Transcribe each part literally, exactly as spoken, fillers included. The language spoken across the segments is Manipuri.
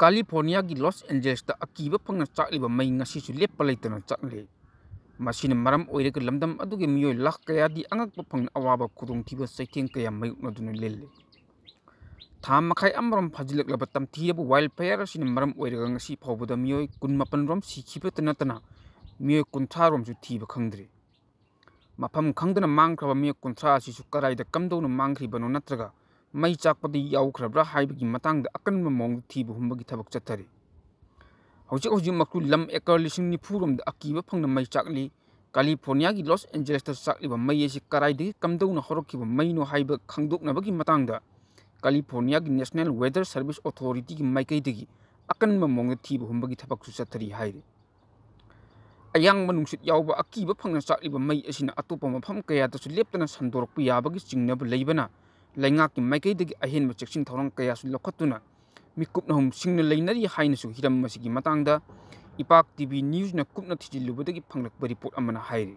ꯀꯥꯂꯤꯐꯣꯔꯅꯤꯌꯥꯒꯤ ꯂꯣꯁ ꯑꯦꯟꯖꯦꯂꯁꯇ ꯑꯀꯤꯕ ꯐꯪꯅ ꯆꯥꯛꯂꯤꯕ ꯃꯩ ꯉꯁꯤꯁꯨ ꯂꯦꯞꯄ ꯂꯩꯇꯅ ꯆꯥꯛꯂꯤ꯫ ꯃꯁꯤꯅ ꯃꯔꯝ ꯑꯣꯏꯔꯒ ꯂꯝꯗꯝ ꯑꯗꯨꯒꯤ ꯃꯤꯑꯣꯏ ꯂꯥꯈ ꯀꯌꯥꯗꯤ ꯑꯉꯛꯄ ꯐꯪꯅ ꯑꯋꯥꯕ, ꯈꯨꯗꯣꯡꯊꯤꯕ, ꯆꯩꯊꯦꯡ ꯀꯌꯥ ꯃꯥꯌꯣꯛꯅꯗꯨꯅ ꯂꯦꯜꯂꯤ꯫ ꯊꯥ ꯃꯈꯥꯏ ꯑꯃꯔꯣꯝ ꯐꯥꯖꯤꯜꯂꯛꯂꯕ ꯇꯝꯊꯤꯔꯕ ꯋꯥꯏꯜ ꯐꯥꯌꯔ ꯑꯁꯤꯅ ꯃꯔꯝ ꯑꯣꯏꯔꯒ ꯉꯁꯤ ꯐꯥꯎꯕꯗ ꯃꯤꯑꯣꯏ ꯀꯨꯟꯃꯥꯄꯟ ꯔꯣꯝ ꯁꯤꯈꯤꯕꯇ ꯅꯠꯇꯅ ꯃꯤꯑꯣꯏ ꯀꯨꯟꯊ꯭ꯔꯥ ꯔꯣꯝꯁꯨ ꯊꯤꯕ ꯈꯪꯗ꯭ꯔꯤ꯫ ꯃꯐꯝ ꯈꯪꯗꯅ ꯃꯥꯡꯈ꯭ꯔꯕ ꯃꯤꯑꯣꯏ ꯀꯨꯟꯊ꯭ꯔꯥ ꯑꯁꯤꯁꯨ ꯀꯗꯥꯏꯗ ꯀꯝꯗꯧꯅ ꯃꯥꯡꯈ꯭ꯔꯤꯕꯅꯣ ꯅꯠꯇ꯭ꯔꯒ ꯃꯩ ꯆꯥꯛꯄꯗ ꯌꯥꯎꯈ꯭ꯔꯕ꯭ꯔꯥ ꯍꯥꯏꯕꯒꯤ ꯃꯇꯥꯡꯗ ꯑꯀꯟꯕ ꯃꯑꯣꯡꯗ ꯊꯤꯕ ꯍꯨꯝꯕꯒꯤ ꯊꯕꯛ ꯆꯠꯊꯔꯤ꯫ ꯍꯧꯖꯤꯛ ꯍꯧꯖꯤꯛꯃꯛꯁꯨ ꯂꯝ ꯑꯦꯀꯔ ꯂꯤꯁꯤꯡ ꯅꯤꯐꯨ ꯔꯣꯝꯗ ꯑꯀꯤꯕ ꯐꯪꯅ ꯃꯩ ꯆꯥꯛꯂꯤ꯫ ꯀꯥꯂꯤꯐꯣꯔꯅꯤꯌꯥꯒꯤ ꯂꯣꯁ ꯑꯦꯟꯖꯦꯂꯁꯇ ꯆꯥꯛꯂꯤꯕ ꯃꯩ ꯑꯁꯤ ꯀꯗꯥꯏꯗꯒꯤ ꯀꯝꯗꯧꯅ ꯍꯧꯔꯛꯈꯤꯕ ꯃꯩꯅꯣ ꯍꯥꯏꯕ ꯈꯪꯗꯣꯛꯅꯕꯒꯤ ꯃꯇꯥꯡꯗ ꯀꯥꯂꯤꯐꯣꯔꯅꯤꯌꯥꯒꯤ ꯅꯦꯁꯅꯦꯜ ꯋꯦꯗꯔ ꯁꯔꯚꯤꯁ ꯑꯣꯊꯣꯔꯤꯇꯤꯒꯤ ꯃꯥꯏꯀꯩꯗꯒꯤ ꯑꯀꯟꯕ ꯃꯑꯣꯡꯗ ꯊꯤꯕ ꯍꯨꯝꯕꯒꯤ ꯊꯕꯛꯁꯨ ꯆꯠꯊꯔꯤ ꯍꯥꯏꯔꯤ꯫ ꯑꯌꯥꯡꯕ ꯅꯨꯡꯁꯤꯠ ꯌꯥꯎꯕ ꯑꯀꯤꯕ ꯐꯪꯅ ꯆꯥꯛꯂꯤꯕ ꯃꯩ ꯑꯁꯤꯅ ꯑꯇꯣꯞꯄ ꯃꯐꯝ ꯀꯌꯥꯗꯁꯨ ꯂꯦꯞꯇꯅ ꯁꯟꯗꯣꯔꯛꯄ ꯌꯥꯕꯒꯤ ꯆꯤꯡꯅꯕ ꯂꯩꯕꯅ ꯂꯩꯉꯥꯛꯀꯤ ꯃꯥꯏꯀꯩꯗꯒꯤ ꯑꯍꯦꯟꯕ ꯆꯦꯛꯁꯤꯟ ꯊꯧꯔꯥꯡ ꯀꯌꯥꯁꯨ ꯂꯧꯈꯠꯇꯨꯅ ꯃꯤꯀꯨꯞ ꯅꯍꯨꯝ ꯁꯤꯡꯅ ꯂꯩꯅꯔꯤ ꯍꯥꯏꯅꯁꯨ ꯍꯤꯔꯝ ꯑꯁꯤꯒꯤ ꯃꯇꯥꯡꯗ ꯏꯄꯥꯛ ꯇꯤ ꯚꯤ ꯅ꯭ꯌꯨꯁꯅ ꯀꯨꯞꯅ ꯊꯤꯖꯤꯜꯂꯨꯕꯗꯒꯤ ꯐꯪꯂꯛꯄ ꯔꯤꯄꯣꯔꯠ ꯑꯃꯅ ꯍꯥꯏꯔꯤ꯫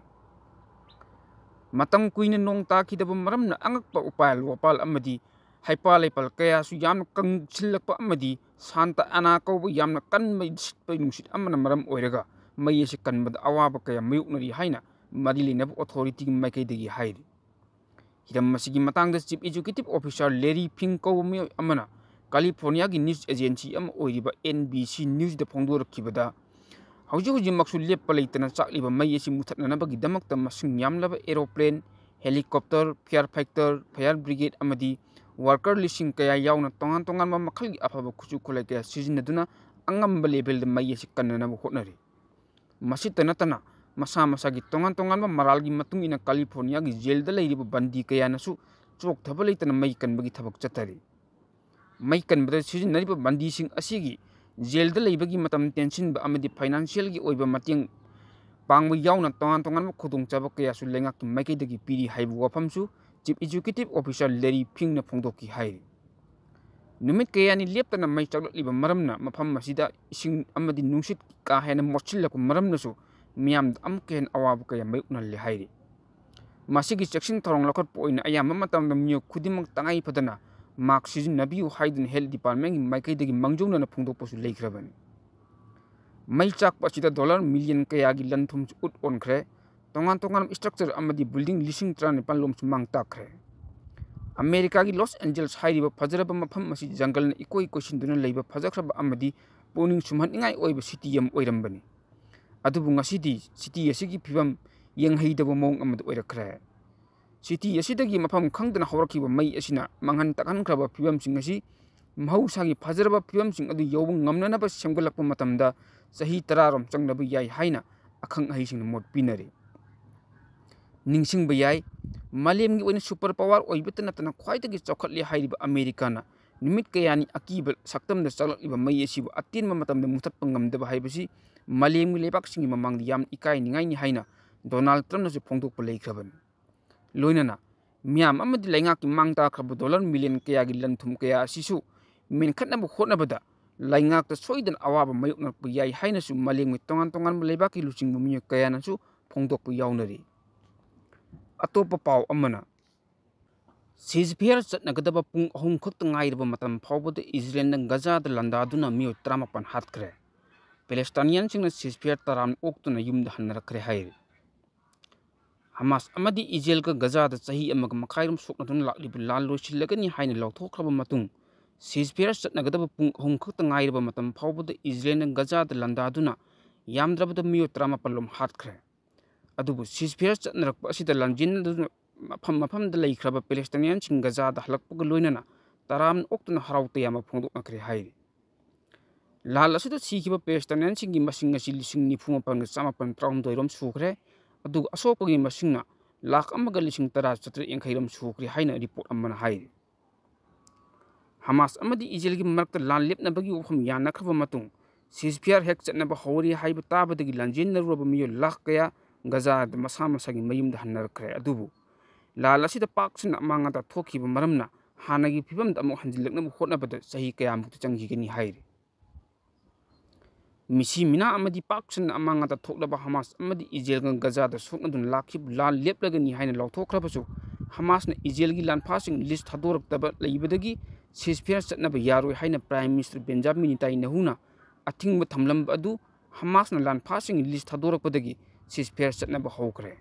ꯃꯇꯝ ꯀꯨꯏꯅ ꯅꯣꯡ ꯇꯥꯈꯤꯗꯕ ꯃꯔꯝꯅ ꯑꯉꯛꯄ ꯎꯄꯥꯜ ꯋꯥꯄꯥꯜ ꯑꯃꯗꯤ ꯍꯩꯄꯥꯜ ꯂꯩꯄꯥꯜ ꯀꯌꯥꯁꯨ ꯌꯥꯝꯅ ꯀꯪꯁꯤꯜꯂꯛꯄ ꯑꯃꯗꯤ ꯁꯥꯟꯇ ꯑꯅꯥ ꯀꯧꯕ ꯌꯥꯝꯅ ꯀꯟꯕ ꯁꯤꯠꯄ ꯅꯨꯡꯁꯤꯠ ꯑꯃꯅ ꯃꯔꯝ ꯑꯣꯏꯔꯒ ꯃꯩ ꯑꯁꯤ ꯀꯟꯕꯗ ꯑꯋꯥꯕ ꯀꯌꯥ ꯃꯥꯌꯣꯛꯅꯔꯤ ꯍꯥꯏꯅ ꯃꯔꯤ ꯂꯩꯅꯕ ꯑꯣꯊꯣꯔꯤꯇꯤꯒꯤ ꯃꯥꯏꯀꯩꯗꯒꯤ ꯍꯥꯏꯔꯤ꯫ ꯍꯤꯔꯝ ꯑꯁꯤꯒꯤ ꯃꯇꯥꯡꯗ ꯆꯤꯐ ꯑꯦꯛꯖꯤꯀ꯭ꯌꯨꯇꯤꯚ ꯑꯣꯐꯤꯁꯥꯔ ꯂꯦꯔꯤ ꯐꯤꯡ ꯀꯧꯕ ꯃꯤꯑꯣꯏ ꯑꯃꯅ ꯀꯥꯂꯤꯐꯣꯔꯅꯤꯌꯥꯒꯤ ꯅ꯭ꯌꯨꯁ ꯑꯦꯖꯦꯟꯁꯤ ꯑꯃ ꯑꯣꯏꯔꯤꯕ ꯑꯦꯟ ꯕꯤ ꯁꯤ ꯅ꯭ꯌꯨꯁꯇ ꯐꯣꯡꯗꯣꯔꯛꯈꯤꯕꯗ, ꯍꯧꯖꯤꯛ ꯍꯧꯖꯤꯛꯃꯛꯁꯨ ꯂꯦꯞꯄ ꯂꯩꯇꯅ ꯆꯥꯛꯂꯤꯕ ꯃꯩ ꯑꯁꯤ ꯃꯨꯊꯠꯅꯅꯕꯒꯤꯗꯃꯛꯇ ꯃꯁꯤꯡ ꯌꯥꯝꯂꯕ aeroplane, helicopter, Fire fighter, Fire brigade ꯑꯃꯗꯤ ꯋꯥꯔꯀꯔ ꯂꯤꯁꯤꯡ ꯀꯌꯥ ꯌꯥꯎꯅ ꯇꯣꯉꯥꯟ ꯇꯣꯉꯥꯟꯕ ꯃꯈꯜꯒꯤ ꯑꯐꯕ ꯈꯨꯠꯁꯨ ꯈꯨꯠꯂꯥꯏ ꯀꯌꯥ ꯁꯤꯖꯤꯟꯅꯗꯨꯅ ꯑꯉꯝꯕ ꯂꯦꯚꯦꯜꯗ ꯃꯩ ꯑꯁꯤ ꯀꯟꯅꯅꯕ ꯍꯣꯠꯅꯔꯤ꯫ ꯃꯁꯤꯇ ꯅꯠꯇꯅ ꯃꯁꯥ ꯃꯁꯥꯒꯤ ꯇꯣꯉꯥꯟ ꯇꯣꯉꯥꯟꯕ ꯃꯔꯥꯜꯒꯤ ꯃꯇꯨꯡ ꯏꯟꯅ ꯀꯥꯂꯤꯐꯣꯔꯅꯤꯌꯥꯒꯤ ꯖꯦꯜꯗ ꯂꯩꯔꯤꯕ ꯕꯟꯗꯤ ꯀꯌꯥꯅꯁꯨ ꯆꯣꯛꯊꯕ ꯂꯩꯇꯅ ꯃꯩ ꯀꯟꯕꯒꯤ ꯊꯕꯛ ꯆꯠꯊꯔꯤ꯫ ꯃꯩ ꯀꯟꯕꯗ ꯁꯤꯖꯤꯟꯅꯔꯤꯕ ꯕꯟꯗꯤꯁꯤꯡ ꯑꯁꯤꯒꯤ ꯖꯦꯜꯗ ꯂꯩꯕꯒꯤ ꯃꯇꯝ ꯇꯦꯟꯁꯤꯟꯕ ꯑꯃꯗꯤ ꯐꯥꯏꯅꯥꯟꯁꯤꯌꯦꯜꯒꯤ ꯑꯣꯏꯕ ꯃꯇꯦꯡ ꯄꯥꯡꯕ ꯌꯥꯎꯅ ꯇꯣꯉꯥꯟ ꯇꯣꯉꯥꯟꯕ ꯈꯨꯗꯣꯡꯆꯥꯕ ꯀꯌꯥꯁꯨ ꯂꯩꯉꯥꯛꯀꯤ ꯃꯥꯏꯀꯩꯗꯒꯤ ꯄꯤꯔꯤ ꯍꯥꯏꯕ ꯋꯥꯐꯝꯁꯨ ꯆꯤꯐ ꯑꯦꯛꯖꯤꯀ꯭ꯌꯨꯇꯤꯚ ꯑꯣꯐꯤꯁꯥꯔ ꯂꯦꯔꯤ ꯐꯤꯡꯅ ꯐꯣꯡꯗꯣꯛꯈꯤ ꯍꯥꯏꯔꯤ꯫ ꯅꯨꯃꯤꯠ ꯀꯌꯥꯅꯤ ꯂꯦꯞꯇꯅ ꯃꯩ ꯆꯥꯛꯂꯛꯂꯤꯕ ꯃꯔꯝꯅ ꯃꯐꯝ ꯑꯁꯤꯗ ꯏꯁꯤꯡ ꯑꯃꯗꯤ ꯅꯨꯡꯁꯤꯠ ꯀꯥ ꯍꯦꯟꯅ ꯃꯣꯠꯁꯤꯜꯂꯛꯄ ꯃꯔꯝꯅꯁꯨ ꯃꯤꯌꯥꯝꯗ ꯑꯃꯨꯛꯀ ꯍꯦꯟꯅ ꯑꯋꯥꯕ ꯀꯌꯥ ꯃꯥꯌꯣꯛꯅꯍꯜꯂꯦ ꯍꯥꯏꯔꯤ꯫ ꯃꯁꯤꯒꯤ ꯆꯦꯛꯁꯤꯟ ꯊꯧꯔꯥꯡ ꯂꯧꯈꯠꯄ ꯑꯣꯏꯅ ꯑꯌꯥꯝꯕ ꯃꯇꯝꯗ ꯃꯤꯑꯣꯏ ꯈꯨꯗꯤꯡꯃꯛ ꯇꯉꯥꯏ ꯐꯗꯅ ꯃꯥꯛꯁ ꯁꯤꯖꯤꯟꯅꯕꯤꯌꯨ ꯍꯥꯏꯗꯨꯅ health departmentꯀꯤ ꯃꯥꯏꯀꯩꯗꯒꯤ ꯃꯥꯡꯖꯧꯅꯅ ꯐꯣꯡꯗꯣꯛꯄꯁꯨ ꯂꯩꯈ꯭ꯔꯕꯅꯤ꯫ ꯃꯩ ꯆꯥꯛꯄ ꯑꯁꯤꯗ dollar million ꯀꯌꯥꯒꯤ ꯂꯟ ꯊꯨꯝꯁꯨ ꯎꯠ ꯑꯣꯟꯈ꯭ꯔꯦ꯫ ꯇꯣꯉꯥꯟ ꯇꯣꯉꯥꯟꯕ structure ꯑꯃꯗꯤ building ꯂꯤꯁꯤꯡ ꯇꯔꯥꯅꯤꯄꯥꯟ ꯂꯣꯝꯁꯨ ꯃꯥꯡ ꯇꯥꯛꯈ꯭ꯔꯦ꯫ ꯑꯃꯦꯔꯤꯀꯥꯒꯤ ꯂꯣꯁ ꯑꯦꯟꯖꯦꯜꯁ ꯍꯥꯏꯔꯤꯕ ꯐꯖꯔꯕ ꯃꯐꯝ ꯑꯁꯤ ꯖꯪꯒꯜꯅ ꯏꯀꯣꯏ ꯀꯣꯏꯁꯤꯟꯗꯨꯅ ꯂꯩꯕ ꯐꯖꯈ꯭ꯔꯕ ꯑꯃꯗꯤ ꯄꯨꯛꯅꯤꯡ ꯁꯨꯝꯍꯠꯅꯤꯡꯉꯥꯏ ꯑꯣꯏꯕ city ꯑꯃ ꯑꯣꯏꯔꯝꯕꯅꯤ꯫ ꯑꯗꯨꯕꯨ ꯉꯁꯤꯗꯤ city ꯑꯁꯤꯒꯤ ꯐꯤꯕꯝ ꯌꯦꯡꯍꯩꯗꯕ ꯃꯑꯣꯡ ꯑꯃꯗ ꯑꯣꯏꯔꯛꯈ꯭ꯔꯦ꯫ City ꯑꯁꯤꯗꯒꯤ ꯃꯐꯝ ꯈꯪꯗꯅ ꯍꯧꯔꯛꯈꯤꯕ ꯃꯩ ꯑꯁꯤꯅ ꯃꯥꯡꯍꯟ ꯇꯥꯛꯍꯟꯈ꯭ꯔꯕ ꯐꯤꯕꯝꯁꯤꯡ ꯑꯁꯤ ꯃꯍꯧꯁꯥꯒꯤ ꯐꯖꯔꯕ ꯐꯤꯕꯝꯁꯤꯡ ꯑꯗꯨ ꯌꯧꯕ ꯉꯝꯅꯅꯕ ꯁꯦꯝꯒꯠꯂꯛꯄ ꯃꯇꯝꯗ ꯆꯍꯤ ꯇꯔꯥꯔꯣꯝ ꯆꯪꯅꯕ ꯌꯥꯏ ꯍꯥꯏꯅ ꯑꯈꯪ ꯑꯍꯩꯁꯤꯡꯅ ꯃꯣꯠ ꯄꯤꯅꯔꯤ꯫ ꯅꯤꯡꯁꯤꯡꯕ ꯌꯥꯏ, ꯃꯥꯂꯦꯝꯒꯤ ꯑꯣꯏꯅ super power ꯑꯣꯏꯕꯇ ꯅꯠꯇꯅ ꯈ꯭ꯋꯥꯏꯗꯒꯤ ꯆꯥꯎꯈꯠꯂꯤ ꯍꯥꯏꯔꯤꯕ ꯑꯃꯦꯔꯤꯀꯥꯅ ꯅꯨꯃꯤꯠ ꯀꯌꯥꯅꯤ ꯑꯀꯤꯕ ꯁꯛꯇꯝꯗ ꯆꯥꯛꯂꯛꯂꯤꯕ ꯃꯩ ꯑꯁꯤꯕꯨ ꯑꯇꯦꯟꯕ ꯃꯇꯝꯗ ꯃꯨꯊꯠꯄ ꯉꯝꯗꯕ ꯍꯥꯏꯕꯁꯤ ꯃꯥꯂꯦꯝꯒꯤ ꯂꯩꯕꯥꯛꯁꯤꯡꯒꯤ ꯃꯃꯥꯡꯗ ꯌꯥꯝꯅ ꯏꯀꯥꯏꯅꯤꯡꯉꯥꯏꯅꯤ ꯍꯥꯏꯅ ꯗꯣꯅꯥꯜꯗ ꯇ꯭ꯔꯝꯞꯅꯁꯨ ꯐꯣꯡꯗꯣꯛꯄ ꯂꯩꯈ꯭ꯔꯕꯅꯤ꯫ ꯂꯣꯏꯅꯅ ꯃꯤꯌꯥꯝ ꯑꯃꯗꯤ ꯂꯩꯉꯥꯛꯀꯤ ꯃꯥꯡ ꯇꯥꯛꯈ꯭ꯔꯕ dollar million ꯀꯌꯥꯒꯤ ꯂꯟ ꯊꯨꯝ ꯀꯌꯥ ꯑꯁꯤꯁꯨ ꯃꯦꯟꯈꯠꯅꯕ ꯍꯣꯠꯅꯕꯗ ꯂꯩꯉꯥꯛꯇ ꯁꯣꯏꯗꯅ ꯑꯋꯥꯕ ꯃꯥꯌꯣꯛꯅꯔꯛꯄ ꯌꯥꯏ ꯍꯥꯏꯅꯁꯨ ꯃꯥꯂꯦꯝꯒꯤ ꯇꯣꯉꯥꯟ ꯇꯣꯉꯥꯟꯕ ꯂꯩꯕꯥꯛꯀꯤ ꯂꯨꯆꯤꯡꯕ ꯃꯤꯑꯣꯏ ꯀꯌꯥꯅꯁꯨ ꯐꯣꯡꯗꯣꯛꯄ ꯌꯥꯎꯅꯔꯤ꯫ ꯑꯇꯣꯞꯄ ꯄꯥꯎ ꯑꯃꯅ, ceasefire ꯆꯠꯅꯒꯗꯕ ꯄꯨꯡ ꯑꯍꯨꯝ ꯈꯛꯇ ꯉꯥꯏꯔꯕ ꯃꯇꯝ ꯐꯥꯎꯕꯗ ꯏꯖꯔꯦꯜꯅ ꯒꯖꯥꯗ ꯂꯥꯟꯗꯥꯗꯨꯅ ꯃꯤꯑꯣꯏ ꯇꯔꯥꯃꯥꯄꯟ ꯍꯥꯠꯈ꯭ꯔꯦ꯫ ꯄꯦꯂꯦꯁꯇꯥꯏꯅꯤꯌꯟꯁꯤꯡꯅ ceasefire ꯇꯔꯥꯝꯅ ꯑꯣꯛꯇꯨꯅ ꯌꯨꯝꯗ ꯍꯟꯅꯔꯛꯈ꯭ꯔꯦ ꯍꯥꯏꯔꯤ꯫ ꯍꯃꯥꯁ ꯑꯃꯗꯤ ꯏꯖꯔꯦꯜꯒ ꯒꯖꯥꯗ ꯆꯍꯤ ꯑꯃꯒ ꯃꯈꯥꯏꯔꯣꯝ ꯁꯣꯛꯅꯗꯨꯅ ꯂꯥꯛꯂꯤꯕ ꯂꯥꯟ ꯂꯣꯏꯁꯤꯜꯂꯒꯅꯤ ꯍꯥꯏꯅ ꯂꯥꯎꯊꯣꯛꯈ꯭ꯔꯕ ꯃꯇꯨꯡ, ceasefire ꯆꯠꯅꯒꯗꯕ ꯄꯨꯡ ꯑꯍꯨꯝ ꯈꯛꯇ ꯉꯥꯏꯔꯕ ꯃꯇꯝ ꯐꯥꯎꯕꯗ ꯏꯖꯔꯦꯜꯅ ꯒꯖꯥꯗ ꯂꯥꯟꯗꯥꯗꯨꯅ ꯌꯥꯝꯗ꯭ꯔꯕꯗ ꯃꯤꯑꯣꯏ ꯇꯔꯥꯃꯥꯄꯜ ꯂꯣꯝ ꯍꯥꯠꯈ꯭ꯔꯦ꯫ ꯑꯗꯨꯕꯨ ceasefire ꯆꯠꯅꯔꯛꯄ ꯑꯁꯤꯗ ꯂꯥꯟꯖꯦꯟꯅꯗꯨꯅ ꯃꯐꯝ ꯃꯐꯝꯗ ꯂꯩꯈ꯭ꯔꯕ ꯄꯦꯂꯦꯁꯇꯥꯏꯅꯤꯌꯟꯁꯤꯡ ꯒꯖꯥꯗ ꯍꯜꯂꯛꯄꯒ ꯂꯣꯏꯅꯅ ꯇꯔꯥꯝꯅ ꯑꯣꯛꯇꯨꯅ ꯍꯔꯥꯎ ꯇꯌꯥꯝꯕ ꯐꯣꯡꯗꯣꯛꯅꯈ꯭ꯔꯦ ꯍꯥꯏꯔꯤ꯫ ꯂꯥꯟ ꯑꯁꯤꯗ ꯁꯤꯈꯤꯕ ꯄꯦꯂꯦꯁꯇꯥꯏꯅꯤꯌꯟꯁꯤꯡꯒꯤ ꯃꯁꯤꯡ ꯑꯁꯤ ꯂꯤꯁꯤꯡ ꯅꯤꯐꯨ ꯃꯥꯄꯟꯒ ꯆꯥꯃꯥꯄꯟ ꯇꯔꯥꯍꯨꯝꯗꯣꯏ ꯔꯣꯝ ꯁꯨꯈ꯭ꯔꯦ, ꯑꯗꯨꯒ ꯑꯁꯣꯛꯄꯒꯤ ꯃꯁꯤꯡꯅ ꯂꯥꯈ ꯑꯃꯒ ꯂꯤꯁꯤꯡ ꯇꯔꯥ ꯆꯥꯇ꯭ꯔꯦꯠ ꯌꯥꯡꯈꯩ ꯔꯣꯝ ꯁꯨꯈ꯭ꯔꯦ ꯍꯥꯏꯅ ꯔꯤꯄꯣꯔꯠ ꯑꯃꯅ ꯍꯥꯏꯔꯤ꯫ ꯍꯃꯥꯁ ꯑꯃꯗꯤ ꯏꯖꯔꯦꯜꯒꯤ ꯃꯔꯛꯇ ꯂꯥꯟ ꯂꯦꯞꯅꯕꯒꯤ ꯋꯥꯐꯝ ꯌꯥꯅꯈ꯭ꯔꯕ ꯃꯇꯨꯡ, ceasefire ꯍꯦꯛ ꯆꯠꯅꯕ ꯍꯧꯔꯦ ꯍꯥꯏꯕ ꯇꯥꯕꯗꯒꯤ ꯂꯥꯟꯖꯦꯟꯅꯔꯨꯔꯕ ꯃꯤꯑꯣꯏ ꯂꯥꯈ ꯀꯌꯥ ꯒꯖꯥꯗ ꯃꯁꯥ ꯃꯁꯥꯒꯤ ꯃꯌꯨꯝꯗ ꯍꯟꯅꯔꯛꯈ꯭ꯔꯦ꯫ ꯑꯗꯨꯕꯨ ꯂꯥꯟ ꯑꯁꯤꯗ ꯄꯥꯛ ꯁꯟꯅ ꯑꯃꯥꯡ ꯑꯇꯥ ꯊꯣꯛꯈꯤꯕ ꯃꯔꯝꯅ ꯍꯥꯟꯅꯒꯤ ꯐꯤꯕꯝꯗ ꯑꯃꯨꯛ ꯍꯟꯖꯤꯜꯂꯛꯅꯕ ꯍꯣꯠꯅꯕꯗ ꯆꯍꯤ ꯀꯌꯥꯃꯨꯛꯇꯤ ꯆꯪꯈꯤꯒꯅꯤ ꯍꯥꯏꯔꯤ꯫ ꯃꯤꯁꯤ ꯃꯤꯅꯥ ꯑꯃꯗꯤ ꯄꯥꯛ ꯁꯟꯅ ꯑꯃꯥꯡ ꯑꯇꯥ ꯊꯣꯛꯂꯕ ꯍꯃꯥꯁ ꯑꯃꯗꯤ ꯏꯖꯔꯦꯜꯒ ꯒꯖꯥꯗ ꯁꯣꯛꯅꯗꯨꯅ ꯂꯥꯛꯈꯤꯕ ꯂꯥꯟ ꯂꯦꯞꯂꯒꯅꯤ ꯍꯥꯏꯅ ꯂꯥꯎꯊꯣꯛꯈ꯭ꯔꯕꯁꯨ, ꯍꯃꯥꯁꯅ ꯏꯖꯔꯦꯜꯒꯤ ꯂꯥꯟꯐꯥꯁꯤꯡ ꯂꯤꯁ ꯊꯥꯗꯣꯔꯛꯇꯕ ꯂꯩꯕꯗꯒꯤ ceasefire ꯆꯠꯅꯕ ꯌꯥꯔꯣꯏ ꯍꯥꯏꯅ Prime Minister Benjamin Netanyahu-ꯅ ꯑꯊꯤꯡꯕ ꯊꯝꯂꯝꯕ ꯑꯗꯨ ꯍꯃꯥꯁꯅ ꯂꯥꯟꯐꯥꯁꯤꯡꯒꯤ ꯂꯤꯁ ꯊꯥꯗꯣꯔꯛꯄꯗꯒꯤ ceasefire ꯆꯠꯅꯕ ꯍꯧꯈ꯭ꯔꯦ꯫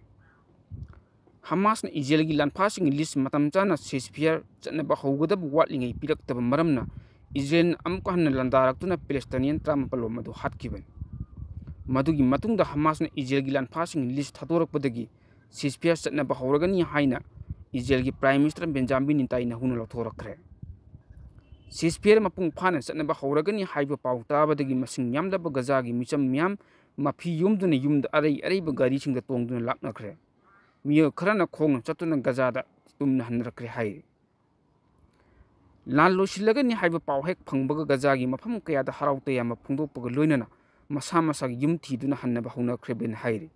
ꯍꯃꯥꯁꯅ ꯏꯖꯔꯦꯜꯒꯤ ꯂꯥꯟꯐꯥꯁꯤꯡꯒꯤ ꯂꯤꯁ ꯃꯇꯝ ꯆꯥꯅ ceasefire ꯆꯠꯅꯕ ꯍꯧꯒꯗꯕ ꯋꯥꯠꯂꯤꯉꯩ ꯄꯤꯔꯛꯇꯕ ꯃꯔꯝꯅ ꯏꯖꯔꯦꯜꯅ ꯑꯃꯨꯛ ꯍꯟꯅ ꯂꯥꯟꯗꯥꯔꯛꯇꯨꯅ Palestinian ꯇꯔꯥꯃꯥꯄꯜ ꯔꯣꯝ ꯑꯗꯨ ꯍꯥꯠꯈꯤꯕꯅꯤ꯫ ꯃꯗꯨꯒꯤ ꯃꯇꯨꯡꯗ ꯍꯃꯥꯁꯅ ꯏꯖꯔꯦꯜꯒꯤ ꯂꯥꯟꯐꯥꯁꯤꯡꯒꯤ ꯂꯤꯁ ꯊꯥꯗꯣꯔꯛꯄꯗꯒꯤ ceasefire ꯆꯠꯅꯕ ꯍꯧꯔꯒꯅꯤ ꯍꯥꯏꯅ ꯏꯖꯔꯦꯜꯒꯤ Prime Minister Benjamin Netanyahu-ꯅ ꯂꯧꯊꯣꯔꯛꯈ꯭ꯔꯦ꯫ Ceasefire ꯃꯄꯨꯡ ꯐꯥꯅ ꯆꯠꯅꯕ ꯍꯧꯔꯒꯅꯤ ꯍꯥꯏꯕ ꯄꯥꯎ ꯇꯥꯕꯗꯒꯤ ꯃꯁꯤꯡ ꯌꯥꯝꯂꯕ ꯒꯖꯥꯒꯤ ꯃꯤꯆꯝ ꯃꯤꯌꯥꯝ ꯃꯐꯤ ꯌꯣꯝꯗꯨꯅ ꯌꯨꯝꯗ ꯑꯔꯩ ꯑꯔꯩꯕ ꯒꯥꯔꯤꯁꯤꯡꯗ ꯇꯣꯡꯗꯨꯅ ꯂꯥꯛꯅꯈ꯭ꯔꯦ꯫ ꯃꯤꯑꯣꯏ ꯈꯔꯅ ꯈꯣꯡꯅ ꯆꯠꯇꯨꯅ ꯒꯖꯥꯗ ꯇꯨꯝꯅ ꯍꯟꯅꯔꯛꯈ꯭ꯔꯦ ꯍꯥꯏꯔꯤ꯫ ꯂꯥꯟ ꯂꯣꯏꯁꯤꯜꯂꯒꯅꯤ ꯍꯥꯏꯕ ꯄꯥꯎ ꯍꯦꯛ ꯐꯪꯕꯒ ꯒꯖꯥꯒꯤ ꯃꯐꯝ ꯀꯌꯥꯗ ꯍꯔꯥꯎ ꯇꯌꯥꯝꯕ ꯐꯣꯡꯗꯣꯛꯄꯒ ꯂꯣꯏꯅꯅ ꯃꯁꯥ ꯃꯁꯥꯒꯤ ꯌꯨꯝ ꯊꯤꯗꯨꯅ ꯍꯟꯅꯕ ꯍꯧꯅꯈ꯭ꯔꯦꯅ ꯍꯥꯏꯔꯤ꯫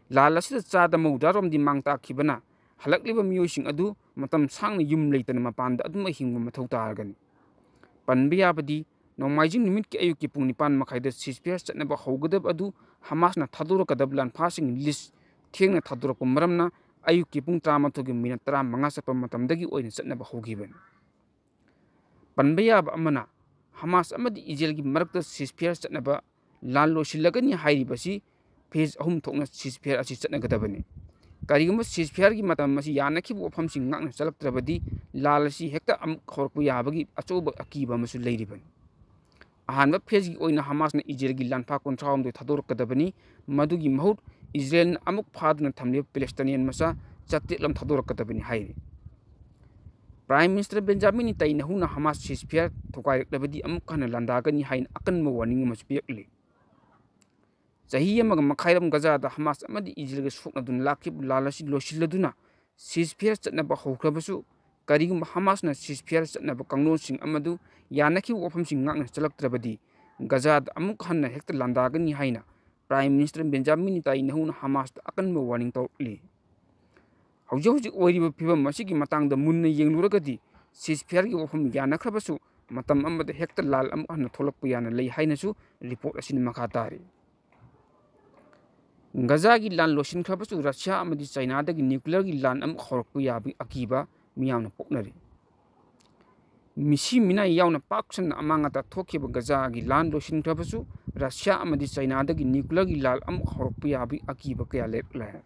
ꯂꯥꯟ ꯑꯁꯤꯗ ꯆꯥꯗ ꯃꯧꯗ꯭ꯔꯥ ꯔꯣꯝꯗꯤ ꯃꯥꯡ ꯇꯥꯛꯈꯤꯕꯅ ꯍꯜꯂꯛꯂꯤꯕ ꯃꯤꯑꯣꯏꯁꯤꯡ ꯑꯗꯨ ꯃꯇꯝ ꯁꯥꯡꯅ ꯌꯨꯝ ꯂꯩꯇꯅ ꯃꯄꯥꯟꯗ ꯑꯗꯨꯝ ꯍꯤꯡꯕ ꯃꯊꯧ ꯇꯥꯔꯒꯅꯤ꯫ ꯄꯟꯕ ꯌꯥꯕꯗꯤ ꯅꯣꯡꯃꯥꯏꯖꯤꯡ ꯅꯨꯃꯤꯠꯀꯤ ꯑꯌꯨꯛꯀꯤ ꯄꯨꯡ ꯅꯤꯄꯥꯟ ꯃꯈꯥꯏꯗ ceasefire ꯆꯠꯅꯕ ꯍꯧꯒꯗꯕ ꯑꯗꯨ ꯍꯃꯥꯁꯅ ꯊꯥꯗꯣꯔꯛꯀꯗꯕ ꯂꯥꯟꯐꯥꯁꯤꯡꯒꯤ ꯂꯤꯁ ꯊꯦꯡꯅ ꯊꯥꯗꯣꯔꯛꯄ ꯃꯔꯝꯅ ꯑꯌꯨꯛꯀꯤ ꯄꯨꯡ ꯇꯔꯥꯃꯥꯊꯣꯏꯒꯤ ꯃꯤꯅꯠ ꯇꯔꯥꯃꯉꯥ ꯆꯠꯄ ꯃꯇꯝꯗꯒꯤ ꯑꯣꯏꯅ ꯆꯠꯅꯕ ꯍꯧꯈꯤꯕꯅꯤ꯫ ꯄꯟꯕ ꯌꯥꯕ ꯑꯃꯅ, ꯍꯃꯥꯁ ꯑꯃꯗꯤ ꯏꯖꯔꯦꯜꯒꯤ ꯃꯔꯛꯇ ceasefire ꯆꯠꯅꯕ ꯂꯥꯟ ꯂꯣꯏꯁꯤꯜꯂꯒꯅꯤ ꯍꯥꯏꯔꯤꯕꯁꯤ phase ꯑꯍꯨꯝ ꯊꯣꯛꯅ ceasefire ꯑꯁꯤ ꯆꯠꯅꯒꯗꯕꯅꯤ꯫ ꯀꯔꯤꯒꯨꯝꯕ ceasefire-ꯒꯤ ꯃꯇꯝ ꯑꯁꯤ ꯌꯥꯅꯈꯤꯕ ꯋꯥꯐꯝꯁꯤꯡ ꯉꯥꯛꯅ ꯆꯠꯂꯛꯇ꯭ꯔꯕꯗꯤ ꯂꯥꯟ ꯑꯁꯤ ꯍꯦꯛꯇ ꯑꯃꯨꯛ ꯍꯧꯔꯛꯄ ꯌꯥꯕꯒꯤ ꯑꯆꯧꯕ ꯑꯀꯤꯕ ꯑꯃꯁꯨ ꯂꯩꯔꯤꯕꯅꯤ꯫ ꯑꯍꯥꯟꯕ phase-ꯒꯤ ꯑꯣꯏꯅ ꯍꯃꯥꯁꯅ ꯏꯖꯔꯦꯜꯒꯤ ꯂꯥꯟꯐꯥ ꯀꯨꯟꯊ꯭ꯔꯥꯍꯨꯝꯗꯣꯏ ꯊꯥꯗꯣꯔꯛꯀꯗꯕꯅꯤ꯫ ꯃꯗꯨꯒꯤ ꯃꯍꯨꯠ ꯏꯖꯔꯦꯜꯅ ꯑꯃꯨꯛ ꯐꯥꯗꯨꯅ ꯊꯝꯂꯤꯕ Palestinian ꯃꯆꯥ ꯆꯥꯇ꯭ꯔꯦꯠ ꯂꯣꯝ ꯊꯥꯗꯣꯔꯛꯀꯗꯕꯅꯤ ꯍꯥꯏꯔꯤ꯫ Prime Minister Benjamin Netanyahu-ꯅ ꯍꯃꯥꯁ ceasefire ꯊꯨꯒꯥꯏꯔꯛꯂꯕꯗꯤ ꯑꯃꯨꯛ ꯍꯟꯅ ꯂꯥꯟꯗꯥꯒꯅꯤ ꯍꯥꯏꯅ ꯑꯀꯟꯕ warning ꯑꯃꯁꯨ ꯄꯤꯔꯛꯂꯤ꯫ ꯆꯍꯤ ꯑꯃꯒ ꯃꯈꯥꯏꯔꯣꯝ ꯒꯖꯥꯗ ꯍꯃꯥꯁ ꯑꯃꯗꯤ ꯏꯖꯔꯦꯜꯒ ꯁꯣꯛꯅꯗꯨꯅ ꯂꯥꯛꯈꯤꯕ ꯂꯥꯟ ꯑꯁꯤ ꯂꯣꯏꯁꯤꯜꯂꯗꯨꯅ ceasefire ꯆꯠꯅꯕ ꯍꯧꯈ꯭ꯔꯕꯁꯨ, ꯀꯔꯤꯒꯨꯝꯕ ꯍꯃꯥꯁꯅ ceasefire ꯆꯠꯅꯕ ꯀꯥꯡꯂꯣꯟꯁꯤꯡ ꯑꯃꯗꯨ ꯌꯥꯅꯈꯤꯕ ꯋꯥꯐꯝꯁꯤꯡ ꯉꯥꯛꯅ ꯆꯠꯂꯛꯇ꯭ꯔꯕꯗꯤ ꯒꯖꯥꯗ ꯑꯃꯨꯛ ꯍꯟꯅ ꯍꯦꯛꯇ ꯂꯥꯟꯗꯥꯒꯅꯤ ꯍꯥꯏꯅ Prime Minister Benjamin Netanyahu-ꯅ ꯍꯃꯥꯁꯇ ꯑꯀꯟꯕ warning ꯇꯧꯔꯛꯂꯤ꯫ ꯍꯧꯖꯤꯛ ꯍꯧꯖꯤꯛ ꯑꯣꯏꯔꯤꯕ ꯐꯤꯕꯝ ꯑꯁꯤꯒꯤ ꯃꯇꯥꯡꯗ ꯃꯨꯟꯅ ꯌꯦꯡꯂꯨꯔꯒꯗꯤ ceasefire-ꯒꯤ ꯋꯥꯐꯝ ꯌꯥꯅꯈ꯭ꯔꯕꯁꯨ ꯃꯇꯝ ꯑꯃꯗ ꯍꯦꯛꯇ ꯂꯥꯟ ꯑꯃꯨꯛ ꯍꯟꯅ ꯊꯣꯛꯂꯛꯄ ꯌꯥꯅ ꯂꯩ ꯍꯥꯏꯅꯁꯨ report ꯑꯁꯤꯅ ꯃꯈꯥ ꯇꯥꯔꯤ꯫ ꯒꯖꯥꯒꯤ ꯂꯥꯟ ꯂꯣꯏꯁꯤꯟꯈ꯭ꯔꯕꯁꯨ ꯔꯁꯤꯌꯥ ꯑꯃꯗꯤ ꯆꯥꯏꯅꯥꯗꯒꯤ ꯅ꯭ꯌꯨꯀ꯭ꯂꯤꯌꯔꯒꯤ ꯂꯥꯟ ꯑꯃ ꯍꯧꯔꯛꯄ ꯌꯥꯕꯒꯤ ꯑꯀꯤꯕ ꯃꯤꯌꯥꯝꯅ ꯄꯣꯛꯅꯔꯤ꯫ ꯃꯤꯁꯤ ꯃꯤꯅꯥꯏ ꯌꯥꯎꯅ ꯄꯥꯛ ꯁꯟꯅ ꯑꯃꯥꯡ ꯑꯇꯥ ꯊꯣꯛꯈꯤꯕ ꯒꯖꯥꯒꯤ ꯂꯥꯟ ꯂꯣꯏꯁꯤꯟꯈ꯭ꯔꯕꯁꯨ ꯔꯁꯤꯌꯥ ꯑꯃꯗꯤ ꯆꯥꯏꯅꯥꯗꯒꯤ ꯅ꯭ꯌꯨꯀ꯭ꯂꯤꯌꯔꯒꯤ ꯂꯥꯟ ꯑꯃ ꯍꯧꯔꯛꯄ ꯌꯥꯕꯒꯤ ꯑꯀꯤꯕ ꯀꯌꯥ ꯂꯩꯔꯛꯂꯦ꯫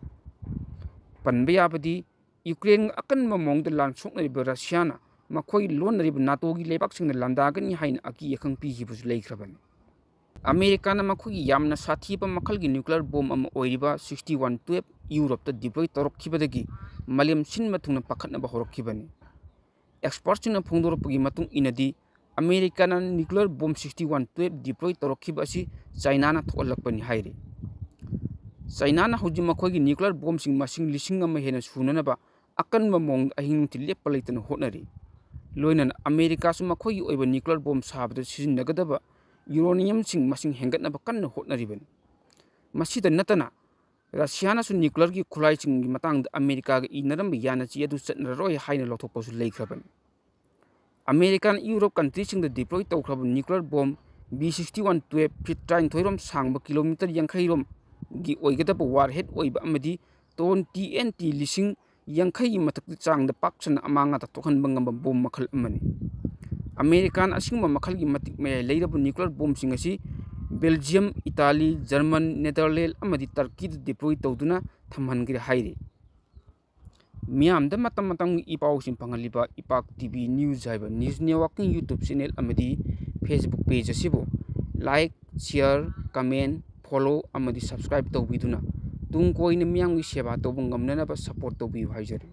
ꯄꯟꯕ ꯌꯥꯕꯗꯤ ꯌꯨꯀ꯭ꯔꯦꯟꯒ ꯑꯀꯟꯕ ꯃꯑꯣꯡꯗ ꯂꯥꯟ ꯁꯣꯛꯅꯔꯤꯕ ꯔꯁꯤꯌꯥꯅ ꯃꯈꯣꯏ ꯂꯣꯟꯅꯔꯤꯕ ꯅꯥꯇꯣꯒꯤ ꯂꯩꯕꯥꯛꯁꯤꯡꯅ ꯂꯥꯟꯗꯥꯒꯅꯤ ꯍꯥꯏꯅ ꯑꯀꯤ ꯑꯈꯪ ꯄꯤꯈꯤꯕꯁꯨ ꯂꯩꯈ꯭ꯔꯕꯅꯤ꯫ ꯑꯃꯦꯔꯤꯀꯥꯅ ꯃꯈꯣꯏꯒꯤ ꯌꯥꯝꯅ ꯁꯥꯊꯤꯕ ꯃꯈꯜꯒꯤ ꯅ꯭ꯌꯨꯀ꯭ꯂꯤꯌꯔ ꯕꯣꯝ ꯑꯃ ꯑꯣꯏꯔꯤꯕ sixty one twelve ꯌꯨꯔꯣꯞꯇ deploy ꯇꯧꯔꯛꯈꯤꯕꯗꯒꯤ ꯃꯥꯂꯦꯝ ꯁꯤꯟꯕ ꯊꯨꯡꯅ ꯄꯥꯈꯠꯅꯕ ꯍꯧꯔꯛꯈꯤꯕꯅꯤ꯫ Expertꯁꯤꯡꯅ ꯐꯣꯡꯗꯣꯔꯛꯄꯒꯤ ꯃꯇꯨꯡ ꯏꯟꯅꯗꯤ, American nuclear bomb sixty one twelve deploy ꯇꯧꯔꯛꯈꯤꯕ ꯑꯁꯤ ꯆꯥꯏꯅꯥꯅ ꯊꯣꯛꯍꯜꯂꯛꯄꯅꯤ ꯍꯥꯏꯔꯤ꯫ ꯆꯥꯏꯅꯥꯅ ꯍꯧꯖꯤꯛ ꯃꯈꯣꯏꯒꯤ ꯅ꯭ꯌꯨꯀ꯭ꯂꯤꯌꯔ ꯕꯣꯝꯁꯤꯡ ꯃꯁꯤꯡ ꯂꯤꯁꯤꯡ ꯑꯃ ꯍꯦꯟꯅ ꯁꯨꯅꯅꯕ ꯑꯀꯟꯕ ꯃꯑꯣꯡꯗ ꯑꯍꯤꯡ ꯅꯨꯡꯊꯤꯜ ꯂꯦꯞꯄ ꯂꯩꯇꯅ ꯍꯣꯠꯅꯔꯤ꯫ ꯂꯣꯏꯅꯅ ꯑꯃꯦꯔꯤꯀꯥꯁꯨ ꯃꯈꯣꯏꯒꯤ ꯑꯣꯏꯕ ꯅ꯭ꯌꯨꯀ꯭ꯂꯤꯌꯔ ꯕꯣꯝ ꯁꯥꯕꯗ ꯁꯤꯖꯤꯟꯅꯒꯗꯕ ꯌꯨꯔꯣꯅꯤꯌꯝꯁꯤꯡ ꯃꯁꯤꯡ ꯍꯦꯟꯒꯠꯅꯕ ꯀꯟꯅ ꯍꯣꯠꯅꯔꯤꯕꯅꯤ꯫ ꯃꯁꯤꯗ ꯅꯠꯇꯅ, ꯔꯁꯤꯌꯥꯅꯁꯨ ꯅ꯭ꯌꯨꯀ꯭ꯂꯤꯌꯔꯒꯤ ꯈꯨꯠꯂꯥꯏꯁꯤꯡꯒꯤ ꯃꯇꯥꯡꯗ ꯑꯃꯦꯔꯤꯀꯥꯒ ꯏꯅꯔꯝꯕ ꯌꯥꯅꯆꯦ ꯑꯗꯨ ꯆꯠꯅꯔꯔꯣꯏ ꯍꯥꯏꯅ ꯂꯧꯊꯣꯛꯄꯁꯨ ꯂꯩꯈ꯭ꯔꯕꯅꯤ꯫ ꯑꯃꯦꯔꯤꯀꯥꯅ ꯌꯨꯔꯣꯞ ꯀꯟꯇ꯭ꯔꯤꯁꯤꯡꯗ deploy ꯇꯧꯈ꯭ꯔꯕ nuclear bomb B sixty one twelve, feet ꯇꯔꯥꯅꯤꯊꯣꯏ ꯔꯣꯝ ꯁꯥꯡꯕ, kilometre ꯌꯥꯡꯈꯩ ꯔꯣꯝꯒꯤ ꯑꯣꯏꯒꯗꯕ warhead ꯑꯣꯏꯕ ꯑꯃꯗꯤ ton T N T ꯂꯤꯁꯤꯡ ꯌꯥꯡꯈꯩꯒꯤ ꯃꯊꯛꯇ ꯆꯥꯡꯗ ꯄꯥꯛ ꯁꯟꯅ ꯑꯃꯥꯡ ꯑꯇꯥ ꯊꯣꯛꯍꯟꯕ ꯉꯝꯕ ꯕꯣꯝ ꯃꯈꯜ ꯑꯃꯅꯤ꯫ ꯑꯃꯦꯔꯤꯀꯥꯅ ꯑꯁꯤꯒꯨꯝꯕ ꯃꯈꯜꯒꯤ ꯃꯇꯤꯛ ꯃꯌꯥꯏ ꯂꯩꯔꯕ ꯅ꯭ꯌꯨꯀ꯭ꯂꯤꯌꯔ ꯕꯣꯝꯁꯤꯡ ꯑꯁꯤ ꯕꯦꯜꯖꯤꯌꯝ, ꯏꯇꯥꯂꯤ, ꯖꯔꯃꯟ, ꯅꯦꯗꯔꯂꯦꯟ ꯑꯃꯗꯤ ꯇꯔꯀꯤꯗ deploy ꯇꯧꯗꯨꯅ ꯊꯝꯍꯟꯈ꯭ꯔꯦ ꯍꯥꯏꯔꯤ꯫ ꯃꯤꯌꯥꯝꯗ ꯃꯇꯝ ꯃꯇꯝꯒꯤ ꯏ ꯄꯥꯎꯁꯤꯡ ꯐꯪꯍꯜꯂꯤꯕ ꯏꯄꯥꯛ T V News ꯍꯥꯏꯕ news networking YouTube channel ꯑꯃꯗꯤ Facebook page ꯑꯁꯤꯕꯨ like, share, comment, follow ꯑꯃꯗꯤ subscribe ꯇꯧꯕꯤꯗꯨꯅ ꯇꯨꯡ ꯀꯣꯏꯅ ꯃꯤꯌꯥꯝꯒꯤ ꯁꯦꯕꯥ ꯇꯧꯕ ꯉꯝꯅꯅꯕ support ꯇꯧꯕꯤꯌꯨ ꯍꯥꯏꯖꯔꯤ꯫